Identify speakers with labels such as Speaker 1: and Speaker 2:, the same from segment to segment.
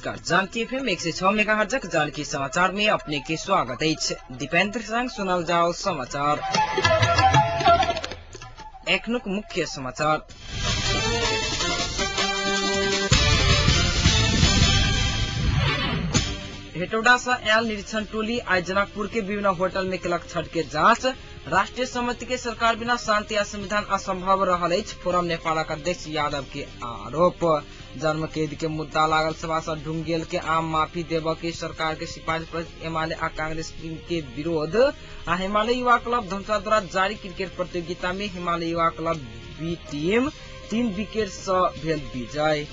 Speaker 1: नमस्कार, जानकी एफएम 106 मेगाहर्जक जानकी समाचार में अपने के स्वागत अछि। दीपेंद्र संग सुनल जाओ समाचार। एखनुक मुख्य समाचार। हेटौडा से आयल निरीक्षण टोली आइ जनकपुर के विभिन्न होटल में केलक छठ के जांच। राष्ट्रीय सहमति के सरकार बिना शांति आ संविधान असंभव रहल अछि, फोरम नेपालक अध्यक्ष यादव के आरोप। जन्म कैद के मुद्दा लागल सभासद ढुंगेल के आम माफी देव के सरकार के सिफारिश पर एमाले आ कांग्रेस के विरोध। आ हिमालय युवा क्लब धनुषा द्वारा जारी क्रिकेट प्रतियोगिता में हिमालय युवा क्लब बी टीम 3 विकेट से भेल विजय।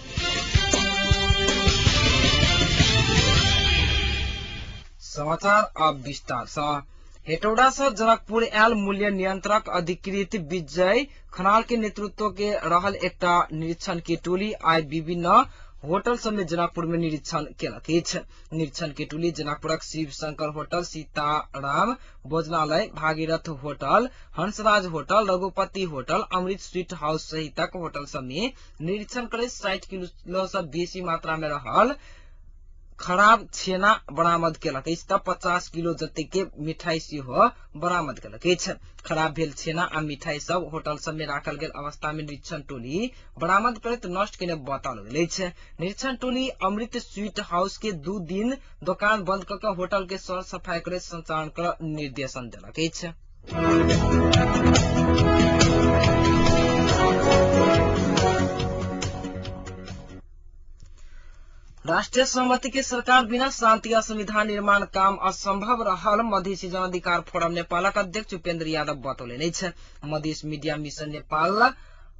Speaker 1: समाचार अब विस्तार से। हेटौडा से जनकपुर आयल मूल्य नियंत्रक अधिकृत विजय खनाल के नेतृत्व के रहल एकटा निरीक्षण के टोली आइ विभिन्न होटल सब में जनकपुर में निरीक्षण केलक अछि। निरीक्षण के टोली जनकपुरक Shiv Shankar hotel, Sitaram Bhojanalaya, Bhagirath hotel, Hansraj hotel, Raghupati hotel, Amrit sweet house सहितक होटल सब में निरीक्षण करैत 60 किलो से बेसी मात्रा में रहल खराब छेना बरामद केलक अछि त 50 किलो जते के मिठाई सेहो बरामद केलक अछि। खराब भेल छेना आ मिठाई सब होटल सब में राखल गेल अवस्था में निरीक्षण टोली बरामद करैत नष्ट केने बताओल गेल अछि। निरीक्षण टोली अमृत स्वीट हाउस के 2 दिन दोकान बंद क के होटल के सर सफाई करैत संचालन कर निर्देशन देलक अछि। राष्ट्रीय सहमति के सरकार बिना शांति आ संविधान निर्माण काम असंभव रहल मधेसी जनअधिकार फोरम नेपालक अध्यक्ष उपेन्द्र यादव बतौलनि अछि। मधेस मीडिया मिशन नेपाल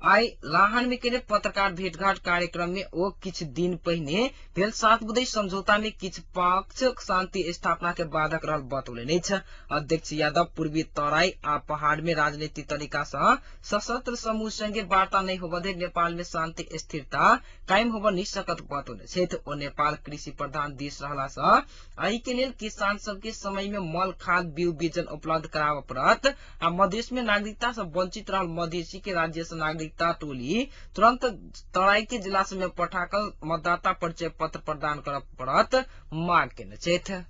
Speaker 1: आइ लाहान में केने पत्रकार भेटघाट कार्यक्रम में ओ किछ दिन पहिने भेल 7 बुँदे समझौता में किछ पक्ष शांति स्थापना के बाधक रहल बतौलनि अछि। अध्यक्ष यादव पूर्वी तराई आ पहाड़ में राजनीतिक तरीका से सशस्त्र समूह संगे वार्ता नहीं होबे नेपाल में शांति स्थिरता कायम होब नहीं सकत बतौने छथि। ओ नेपाल कृषि प्रधान देश रहला से एहि के लेल किसान सबके समय में मल खाद बीउ बिजन उपलब्ध कराबऽ पड़त आ मधेश में नागरिकता से वंचित रहल मधेसी के राज्य से नागरिकता टोली तुरंत तराई के जिला में पठाकर मतदाता परिचय पत्र प्रदान करऽ पड़त मांग केने छथि।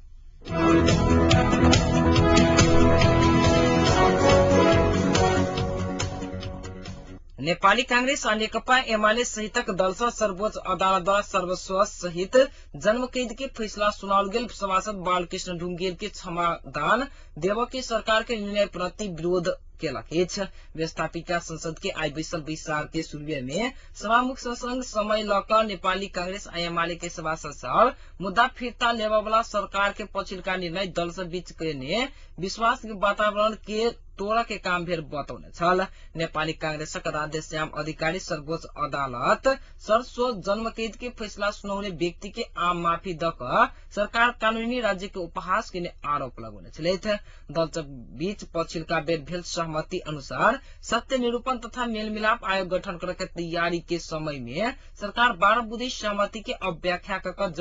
Speaker 1: नेपाली कांग्रेस आ नेकपा एमाले सहितक दल सँ सर्वोच्च अदालत द्वारा सर्वस्व सहित जन्मकैद के फैसला सुनाओल गेल सभासद बालकृष्ण ढुंगेल के क्षमादान देव के सरकार के निर्णय प्रति विरोध केलक अछि। व्यवस्थापिका संसद के आइ बैसल बैसार के शुरुए में सभामुख संग समय ल क नेपाली कांग्रेस आ एमाले के सभासद सब मुद्दा फिर्ता लेबऽ वाला सरकार के पछिलका निर्णय दल सब बीच केने विश्वास के वातावरण के तोड़ के काम भेल बतौने छल। नेपाली कांग्रेसक राधेश्याम अधिकारी सर्वोच्च अदालत सरस्व जन्मकैद के फैसला सुनौने व्यक्ति के आम माफी द क सरकार कानूनी राज्य के उपहास केने आरोप लगौने छलथि। दल सब बीच पछिलका बेर भेल सहमति अनुसार सत्य निरूपण तथा मेलमिलाप आयोग गठन करे के तैयारी के समय में सरकार 12 बुँदे सहमति के अव्याख्या क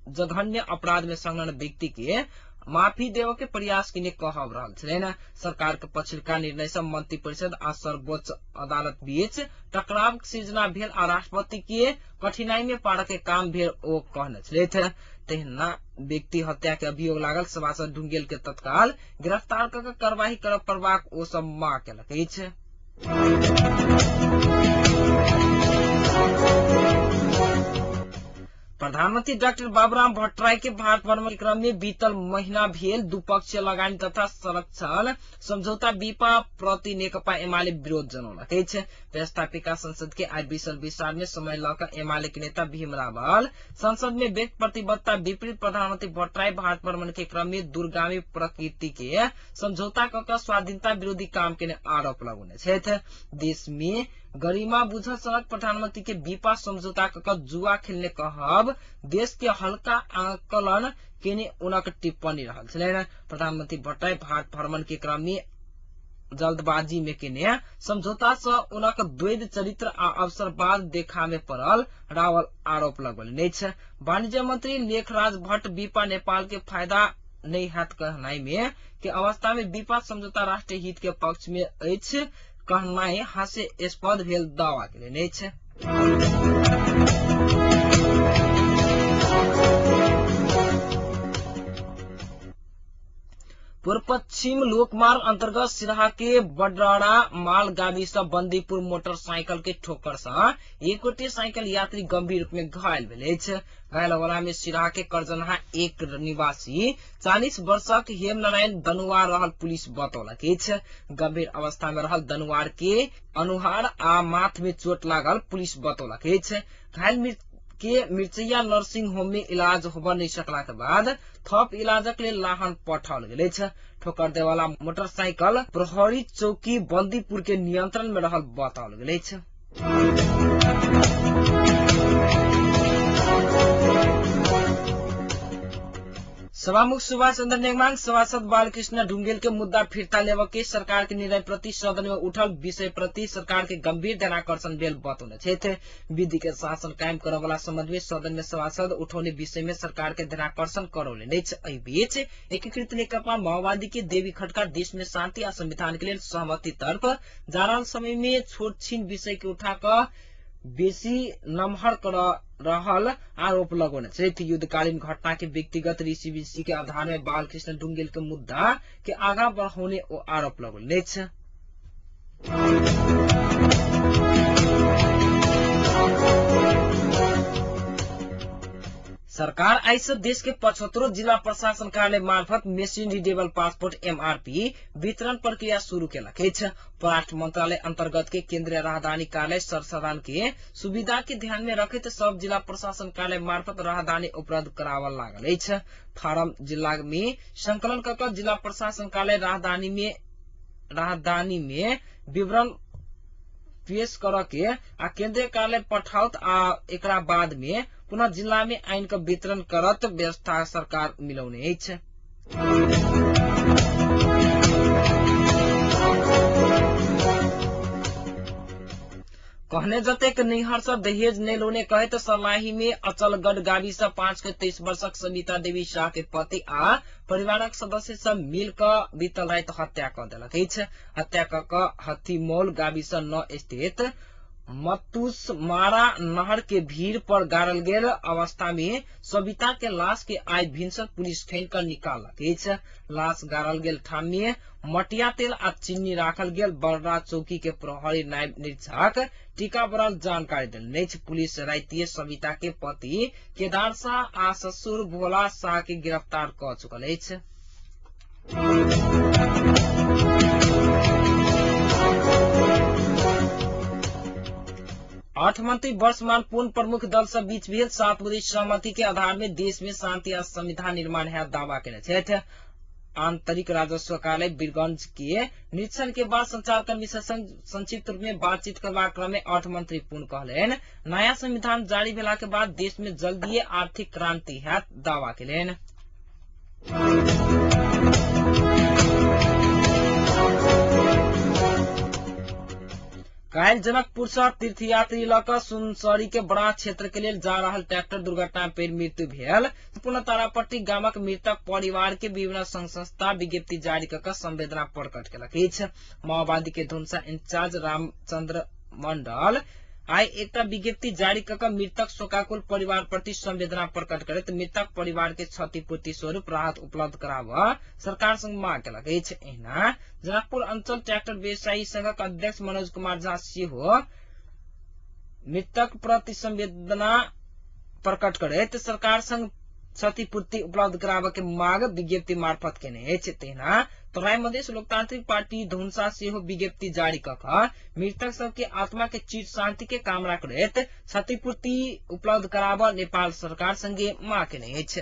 Speaker 1: जघन्य अपराध में संलग्न व्यक्ति के माफी देव के प्रयास केने कहब रहल छलनि। सरकार के पछिलका निर्णय से मंत्री परिषद आ सर्वोच्च अदालत बीच टकराव सृजना भेल आ राष्ट्रपति के कठिनाई में पार के काम भेल ओ कहने छलथि। तहिना व्यक्ति हत्या के अभियोग लागल सभासद ढुंगेल के तत्काल गिरफ्तार क कार्यवाही करऽ पड़बाक ओ सब मांग केलक अछि। प्रधानमंत्री डाक्टर बाबूराम भट्टराई के भारत भ्रमण क्रम में बीतल महीना भेल द्विपक्षीय लगानी तथा संरक्षण समझौता विपा प्रति नेकपा एमाले विरोध जनौलक अछि। व्यवस्थापिका संसद के आइ बैसल बैसार में समय ल क एमाले के नेता भीम रावल संसद में व्यक्त प्रतिबद्धता विपरीत प्रधानमंत्री भट्टराई भारत भ्रमण के क्रम में दूरगामी प्रकृति के समझौता क स्वाधीनता विरोधी काम केने आरोप लगौने छथि। देश में गरिमा बुझल सड़क प्रधानमंत्री के विपा समझौता क जुआ खेलने कहब देश के हल्का आकलन केने उनक टिप्पणी रहल छलनि। प्रधानमंत्री भट्टराई भारत भ्रमण के क्रम में जल्दबाजी में केने समझौता से उनक द्वैध चरित्र आ अवसरवाद देखा में पड़ल रावल आरोप लगौलनि अछि। वाणिज्य मंत्री लेखराज भट्ट विपा नेपाल के फायदा नहीं हैत कहनाई में के अवस्था में विपा समझौता राष्ट्रीय हित के पक्ष में अछि कहनाइ हास्यास्पद भेल दावा केलनि अछि। पूर्व पश्चिम लोकमार्ग अंतर्गत सिराहा के बडराड़ा माल गावी से बंदीपुर मोटरसाइकिल के ठोकर से एक गोटे साइकिल यात्री गंभीर रूप में घायल भेल अछि। घायल वाला में सिराहा के करजनहा एक निवासी 40 वर्षक हेमनारायण दनुवार रहल पुलिस बतौलक अछि। गंभीर अवस्था में रहल दनुवार के अनुहार आ माथ में चोट लागल पुलिस बतौलक अछि। घायल के मिर्चैया नर्सिंग होम में इलाज होब नहीं सकला के बाद थप इलाजक लेल लाहन पठाओल गेल अछि। ठोकर देवाला मोटरसाइकिल प्रहरी चौकी बंदीपुर के नियंत्रण में रहल बताओल गेल अछि। सभामुख सुभाष चन्द्र नेमाङ सभासद बालकृष्ण ढुंगेल के मुद्दा फिर्ता लेव के सरकार के निर्णय प्रति सदन में उठल विषय प्रति सरकार के गंभीर ध्यानाकर्षण भेल बतौने छथि। विधि के शासन कायम करऽ वाला संबंध में सदन में सभासद उठौने विषय में सरकार के ध्यानाकर्षण करौले अछि। एहि बीच एकीकृत नेकपा माओवादी के देवी खड्का देश में शान्ति आ संविधान के लेल सहमति तर्फ जा रहल समय में छोट छिन विषय के उठा कऽ बेसी नमहर कर रहल आरोप लगौने छथि। युद्धकालीन घटना के व्यक्तिगत ऋषि के आधार में बालकृष्ण ढुंगेल के मुद्दा के आगा बढ़ौने ओ आरोप लगौने अछि। सरकार आइ से देश के 75 जिला प्रशासन कार्यालय मार्फत मेसिन रिडेबल पासपोर्ट एमआरपी वितरण प्रक्रिया शुरू केलक अछि। परराष्ट्र मंत्रालय अंतर्गत के केंद्रीय राहदानी कार्यालय सर्वसाधारण के सुविधा के ध्यान में रखैत सब जिला प्रशासन कार्यालय मार्फत राहदानी उपलब्ध करावल लागल अछि। फारम जिला में संकलन क जिला प्रशासन कार्यालय राहदानी में विवरण पेश कर के आ केंद्रीय कार्यालय पठाउत आ एकरा बाद में पुनः जिला में आइन के वितरण करत व्यवस्था सरकार मिलौने अछि। कहने जतेक नैहर से दहेज नहीं लौने कहैत सर्लाही में अचलगढ़ गावी से 5 के 23 वर्षक सविता देवी शाह के पति आ परिवारक सदस्य सब मिल कऽ बीतल राति हत्या कऽ देलक अछि। हत्या कऽ कऽ हथीमौल गावी से 9 स्थित मतुसमारा नहर के भीड़ पर गाड़ल गेल अवस्था में सविता के लाश के आइ भिनसर पुलिस खैन कर निकाललक अछि। लाश गाड़ल गेल ठाम में मटिया तेल आ चीनी राखल गेल बर्रा चौकी के प्रहरी नायब निरीक्षक टीका बराल जानकारी देलनि अछि। पुलिस रातिये सविता के पति केदार शाह आ ससुर भोला शाह के गिरफ्तार कऽ चुकल अछि। अर्थमंत्री वर्षमान पूर्ण प्रमुख दल सब बीच भेल 7 बुँदे सहमति के आधार में देश में शांति आ संविधान निर्माण है दावा केने छथि। आंतरिक राजस्व कार्यालय वीरगंज के निरीक्षण के बाद संचारकर्मी से संक्षिप्त रूप में बातचीत करबाक क्रम में अर्थमंत्री पूर्ण कहलनि नया संविधान जारी भेला के बाद देश में जल्दीए आर्थिक क्रांति हैत दावा केलनि। काल्हि जनकपुर से तीर्थयात्री लऽ कऽ सुनसरी के बड़ा क्षेत्र के लेल जा रहल ट्रैक्टर दुर्घटना पर मृत्यु भेल। पुनः तारापट्टी गामक मृतक परिवार के विभिन्न संघ संस्था विज्ञप्ति जारी कऽ कऽ संवेदना प्रकट केलक अछि। माओवादी के धुनसा इंचार्ज रामचंद्र मंडल आइ एकटा विज्ञप्ति जारी कऽ कऽ मृतक शोकाकुल परिवार प्रति संवेदना प्रकट करैत मृतक परिवार के क्षतिपूर्ति स्वरूप राहत उपलब्ध कराबऽ सरकार संग मांग केलक अछि। एहिना जनकपुर अंचल ट्रैक्टर व्यवसायी संघक अध्यक्ष मनोज कुमार झा सेहो मृतक प्रति संवेदना प्रकट करैत सरकार संग क्षतिपूर्ति उपलब्ध कराबऽ के मांग विज्ञप्ति मार्फत केने अछि। तहिना तराई मधेश लोकतांत्रिक पार्टी धुनसा सेहो विज्ञप्ति जारी कऽ कऽ मृतक सबके आत्मा के चिर शांति के कामना करैत क्षतिपूर्ति उपलब्ध कराबऽ नेपाल सरकार संगे मांग केने अछि।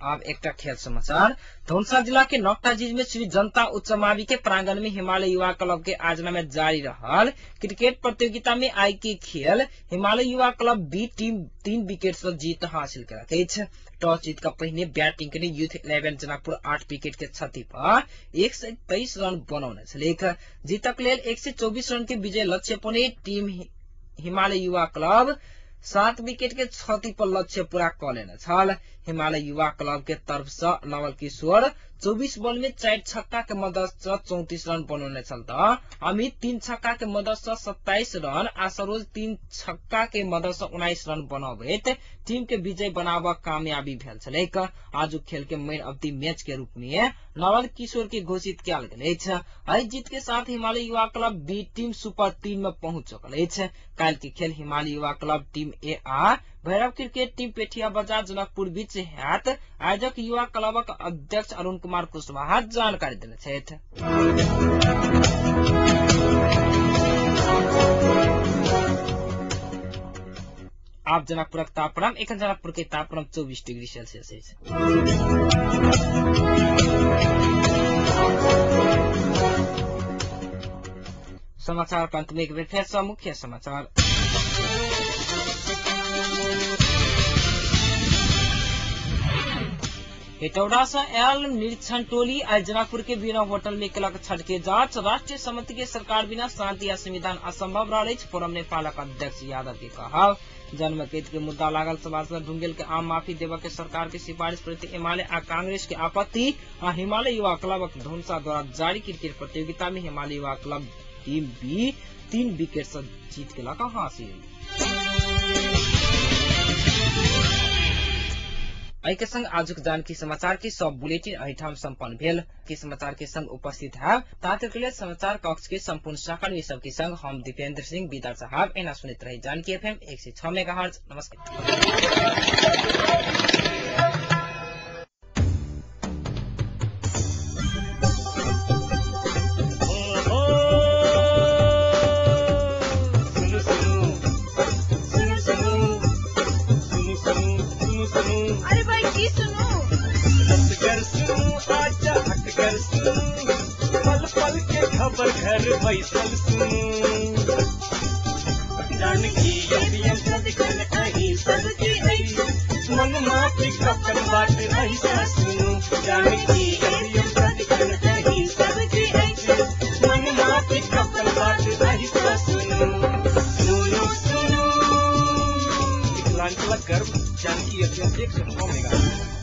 Speaker 1: अब एकटा खेल समाचार। धौंसा जिला के नकटाझीज में श्री जनता उच्च मावि के प्रांगण में हिमालय युवा क्लब के आयोजना में जारी रहल क्रिकेट प्रतियोगिता में आई के खेल हिमालय युवा क्लब बी टीम 3 विकेट से जीत हासिल केलक अछि। टॉस जीत के पहिने बैटिंग केने यूथ 11 जनकपुर 8 विकेट के क्षति पर 123 रन बनौने छलैक। जीतक लेल 124 रन के विजय लक्ष्य पने टीम हिमालय युवा क्लब 7 विकेट के क्षति पर लक्ष्य पूरा क लेने छल। हिमालय युवा क्लब के तरफ से नवल किशोर 24 बॉल में 4 छक्का के मदद से 34 रन बनौने छल त अमित 3 छक्का के मदद से 27 रन आ सरोज 3 छक्का के मदद से 19 रन बनबैत टीम के विजय बनाब कामयाबी भेल छलैक। आजुक खेल के मैन ऑफ the match के रूप में नवल किशोर के घोषित कयल गेल अछि। एहि जीत के साथ हिमालय युवा क्लब बी टीम सुपर 3 में पहुंच चुकल अछि। काल्हि के खेल हिमालय युवा क्लब टीम ए आ भैरव क्रिकेट टीम पेठिया बाजार जनकपुर बीच हैत। आयोजक युवा क्लबक अध्यक्ष अरुण कुमार कुशवाहा जानकारी देने छथि। आप जनकपुरक तापक्रम एखन जनकपुर के तापक्रम 24 डिग्री सेल्सियस अछि। समाचार अंत में एक बेर फेर सँ मुख्य समाचार। हेटौड़ा से आयल निरीक्षण टोली आइ जनकपुर के बीना होटल में केलक छठ के जांच। राष्ट्रीय समिति के सरकार बिना शांति आ संविधान असंभव रहल अछि, फोरम नेपालक अध्यक्ष यादव के कहब। जन्मकैद के मुद्दा लागल सभासद ढुंगेल के आम माफी देबय के सरकार के सिफारिश प्रति एमाले आ कांग्रेस के आपत्ति। आ हिमालय युवा क्लबक धनुषा द्वारा जारी क्रिकेट प्रतियोगिता में हिमालय युवा क्लब टीम बी 3 विकेट से जीत केलक हासिल। एहि के संग आजुक जानकी समाचार के सब बुलेटिन एहिठाम संपन्न भेल। के समाचार के संग उपस्थित है तांत्रिक लेल समाचार कक्ष के संपूर्ण सहकर्मी सबके संग हम दीपेंद्र सिंह विदा साहब। एना सुनैत रही जानकी एफएम 106 मेगाहर्ट्ज। नमस्कार।
Speaker 2: अरे भाई की सुनू,
Speaker 3: आजा हटकर सुनू, पल पल के खबर घर बैसल सुनू। जानकी एफएम सदिखन अहीं सबके अछि, मन माफी अपन बात अहीं सुनू। जानकी एफएम सदिखन अहीं सबके अछि, मन माफी अपन बात अहीं सुनू। सुनू सुनू मिथिलांचलक गर्व जानकी एफएम 106 मेगाहर्ट्ज।